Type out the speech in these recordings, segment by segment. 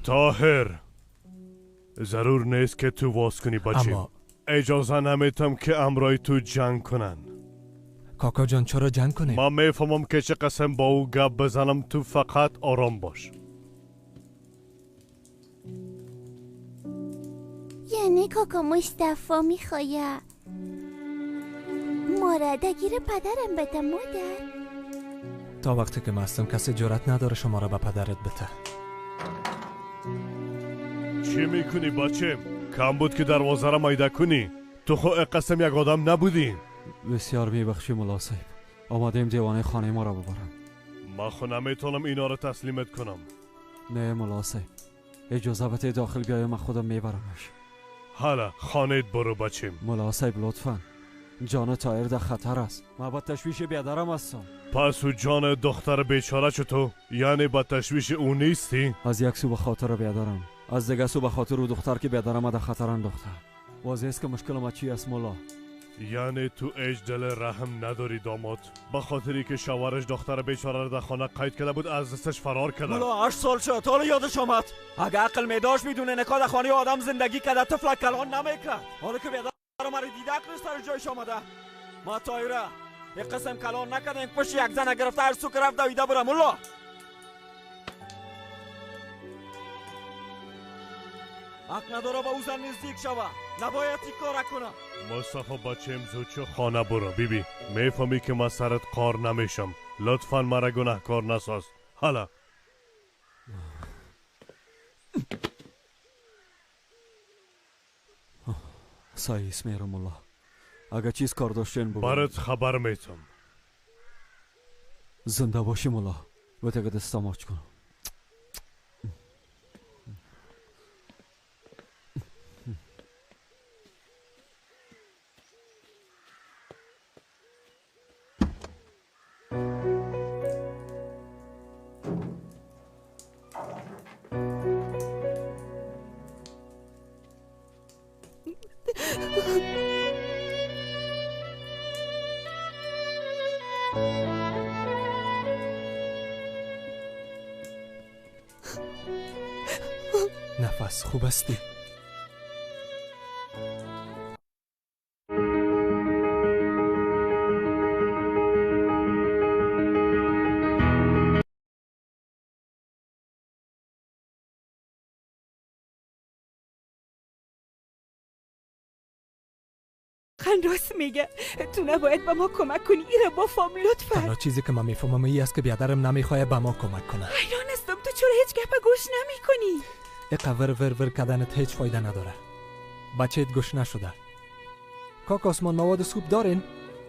طاهر، ضرور نیست که تو واز کنی بچیم. اما اجازه نمیتم که امرای تو جنگ کنن. کاکا جان چرا جنگ کنیم؟ من میفهمم که چه قسم با او گپ بزنم، تو فقط آرام باش. یعنی کاکا مصطفی میخوایه ما را دگیر پدرم بده مادر؟ تا وقتی که مستم کسی جرأت نداره شما را به پدرت بده. چی میکنی بچه؟ کم بود که دروازه را مایده کنی. تو خو قسم یک آدم نبودی. بسیار میبخشی ملا صاحب، آمادیم دیوانه خانه ما را ببرم. من خو نمیتونم اینا را تسلیمت کنم. نه ملا صاحب، اجازه بده داخل بیایم، من خودم میبرمش. حالا خانهت برو بچیم. ملا صاحب لطفا، جان طاهر در خطر است. من با تشویش بیادرم هستم. پس او جان دختر بیچاره چطور؟ یعنی با تشویش او نیستی؟ از یک سو به خاطر بیادرم، از دیگه سو به خاطر او دختر که بیادرم در خطر انداخته. واضح است که مشکل ما چی است مولا. یعنی تو ایج دل رحم نداری داماد؟ به خاطری که شوهرش دختر بیچاره را در خانه قید کرده بود از دستش فرار کرده. مولا 8 سال شد حالا یادش آمد. اگه عقل می داشت میدونه نکا در خانه آدم زندگی کرده طفلک کلان نمیکرد. حالا که بیادرم مرا دیده عقلش سر جایش آمده. ما طاهره یک قسم کلان نکردیم پشت یک زن گرفته هر سو که رفت دویده بره مولا. حق نداره با او زن نزدیک شوه، نباید این کار کنه. مصطفی بچیم زود چه خانه برو. بیبی میفهمی که من سرت قار نمیشم، لطفا مرا گناهکار نساز. حالا سایس میرم مولا، اگه چیز کار داشتین بگو برات خبر میتم. زنده باشی مولا، و تگه دستم آچ کنم. نفس خوب هستی؟ راست میگه، تو نباید به ما کمک کنی. ایره بفهم لطفا. تنها چیزی که من میفهمم ای است که بیادرم نمیخواه به ما کمک کنه. حیران هستم تو چرا هیچ گپ گوش نمیکنی؟ اقا ور ور ور کردنت هیچ فایده نداره. بچهت گوش نشده. کاک آسمان مواد سوپ دارین؟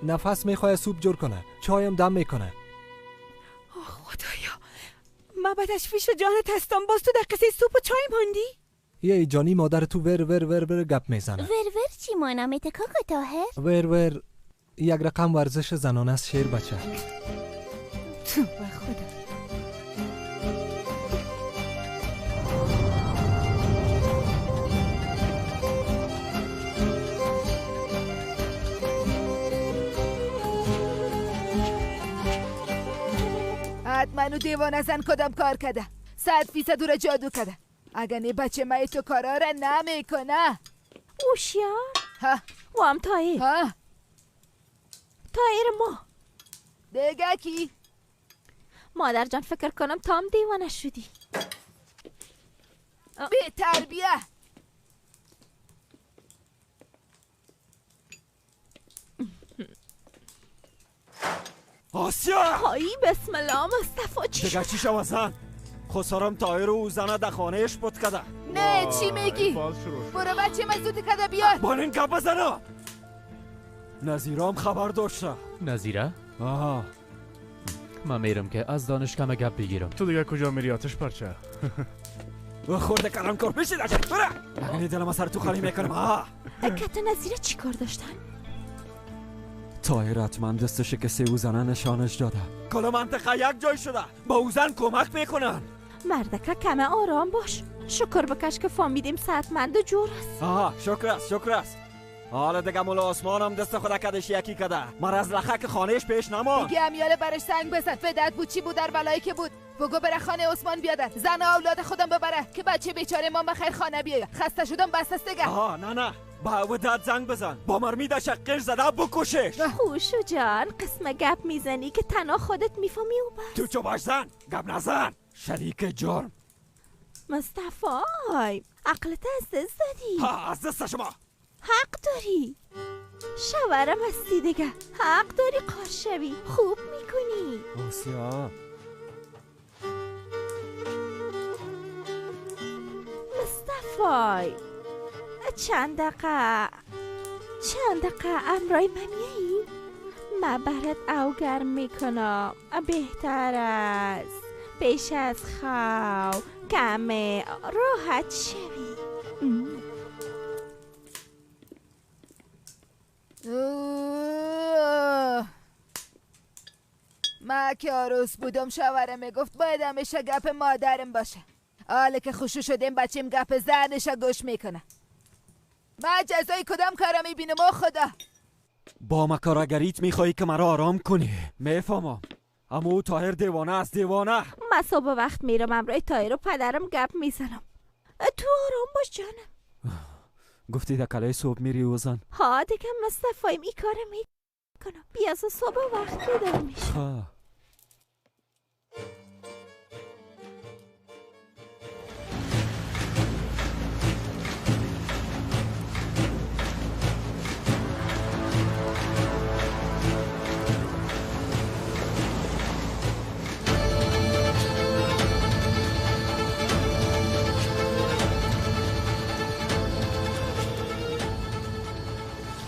نفس میخواه سوپ جور کنه، چایم دم میکنه. آه خدایا، من به تشویش جانت هستم، باز تو در قصه سوپ و چای ماندی؟ یه جانی مادر تو ور ور ور ور گپ میزنه. ور ور چی مانامت کاکا طاهر؟ ور ور یک رقم ورزش زنانه است شیر بچه. تو به خدا. حتما او دیوانه زن کدام کار کرده، 100% او را جادو کرده. اگه نه بچه مای تو کارا را نمیکنه. اوشیار و هم طاهر. طاهر ما دیگه کی؟ مادر جان فکر کنم تا هم دیوانه شدی. بی تربیه. آسیا! های بسم الله مصطفی چی دیگه چی شو زن؟ خسرم طاهر و زنه در خانهش بود کده. نه چی میگی؟ برو بچه من زود کده بیار. با این گپ بزنه. نظیره هم خبر داشته. نظیره؟ آها. من میرم که از دانشگاه گپ بگیرم. تو دیگه کجا میری آتش پرچه؟ خورده کلم کار بشید اجا بره. یعنی دلم سر تو خالی میکنم. ها. کت نظیره چی کار داشتن؟ طاهر حتما دستش که او زنه نشانش داده. کل منطقه یک جای شده، با او زن کمک میکنن. مردکه کمه آرام باش، شکر بکش که فهمیدیم صحتمند و جور است. آها شکر است شکر است. حالا دیگه مولا آسمانم دست خدا کدش یکی کده. مرا از لخک خانهش پیش نمان. دیگه امیال برش سنگ بزن. فدت بود چی بود در بلایی که بود. بگو بره خانه عثمان بیادر زن و اولاد خودم ببره که بچه بیچاره ما بخیر خانه بیاید. خسته شدم بس است دیگه. آها نه نه با او داد زنگ بزن با مرمی در شقش زده بکشش. خوشو جان قسم گپ میزنی که تنها خودت میفهمی و بس. تو چو باش زن گپ نزن شریک جرم. مصطفی عقلت از دست دادی. ها از دست شما. حق داری شوهرم هستی دیگه، حق داری قار شوی. خوب میکنی. آسیا مصطفی چند دقیقه امرای من میایی؟ من برات او گرم میکنم. بهتر است پیش از خواب کم راحت شوی. من که عروس بودم شوهرم میگفت باید همیشه گپ مادرم باشه. حالا که خوشو شدیم بچیم گپ زنش گوش میکنه. من جزای کدام کارا میبینم او خدا. با مکارگریت میخوایی که مرا آرام کنی میفهمم، اما او طاهر دیوانه است دیوانه. من صبح وقت میرم امرای طاهر و پدرم گپ میزنم. تو آرام باش جانم. گفتی در کلای صبح میری اوزان؟ ها دیگه مصطفایم ای کار میکنم. بیا صبح وقت بیدار میشم.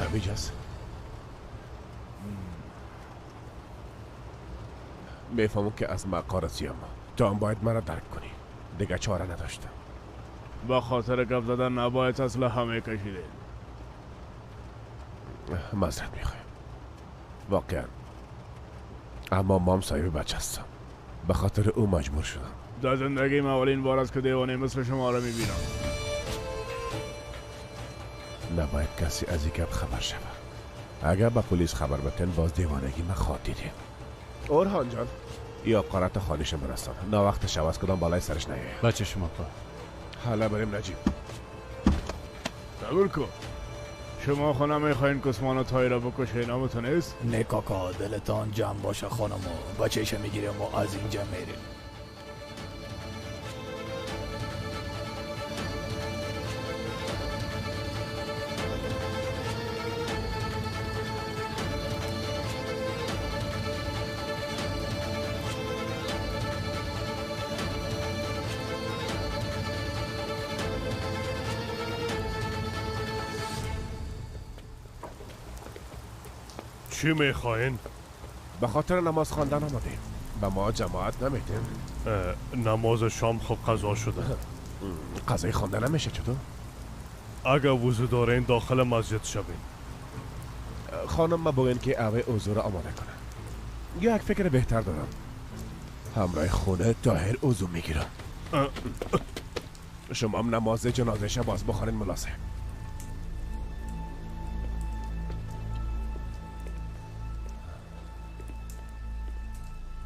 همینجاست. میفهمم که از مقارسیم تو هم باید مرا درک کنی دیگه، چاره نداشتم. با خاطر گپ زدن نباید اصلا همه کشیده. معذرت میخوایم واقعا، اما مام صاحب بچه هستم، به خاطر او مجبور شدم. در زندگی من اولین بار است که دیوانه مثل شما را میبینم. نباید کسی از این گپ خبر شود. اگر به پلیس خبر بتن باز دیوانگی من خواد دیدیم. اورهان جان یا قارت خانیش برسان نه وقت شب از کدام بالای سرش نیایه. بچه شما پا حالا بریم نجیب. قبول کن شما خانم میخواین کسمان و تایی را بکشه نامتون نیست؟ نه کاکا دلتان جمع باشه خانم و بچهش میگیریم و از اینجا میریم. چی میخواین؟ به خاطر نماز خواندن آمدیم. به ما جماعت نمیدیم. نماز شام خب قضا شده. قضای خواندن نمیشه چطور؟ اگر وضو دارین داخل مسجد شوین. خانم ما بگین که اوه وضو را آماده کنه. یک فکر بهتر دارم. همراه خونه طاهر وضو میگیرم. شما هم نماز جنازه باز بخورین ملاصه.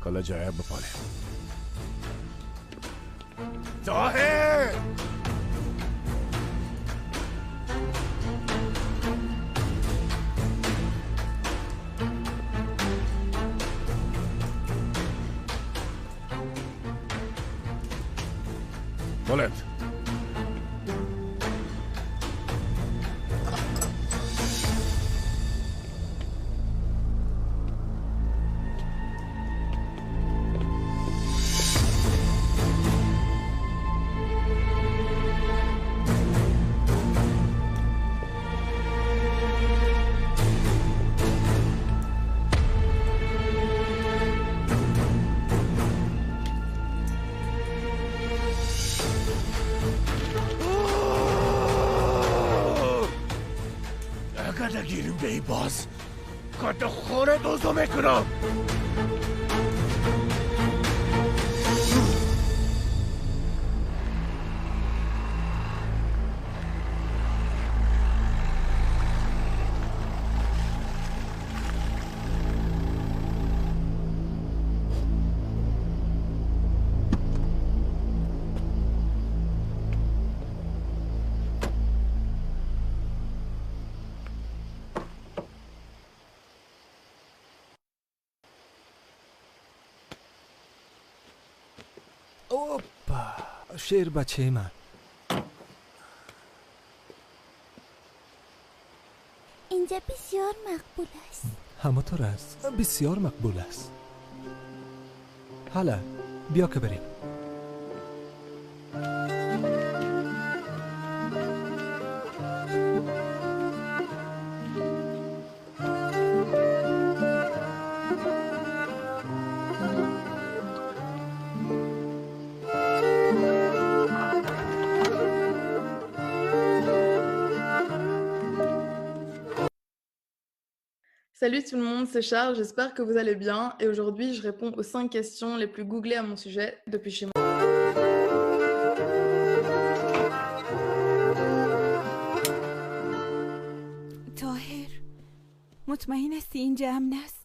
کالا جای بپاله. طاهر! بلند. باز کت خوره دوزو میکنم. اوپا، شیر بچه من. اینجا بسیار مقبول است. همونطور است، بسیار مقبول است. حالا بیا که بریم. Salut tout le monde, c'est Charles, j'espère que vous allez bien et aujourd'hui je réponds aux 5 questions les plus googlées à mon sujet depuis chez moi. طاهر، مطمئن هستی اینجا امن است؟